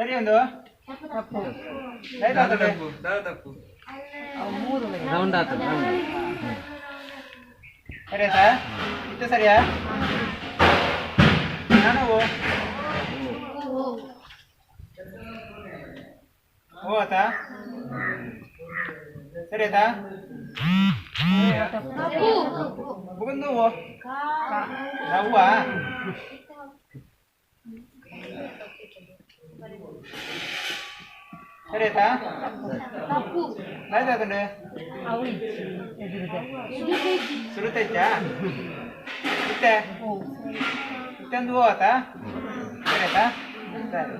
ಸರಿ ಒಂದು ತಪ್ಪು. ರೌಂಡ್ ಆತು, ರೌಂಡ್. ಸರಿ ಆಯ್ತಾ? ಇತ್ತು ಸರಿಯಾ? ನಾನು ಓ ಓ ಆತಾ? ಸರಿ ಆಯ್ತಾ? ಬುಗುಂದು ಓ ನವ್ವ. ಸರಿ ಆಯ್ತಾ? ದಾದ ಸುರುತ ಇಚ್ಚಾ? ಇತ್ತೆ ಇತ್ತೊಂದು ಹೂ ಆತಾ? ಸರಿ ಆಯ್ತಾ? ಸರಿ.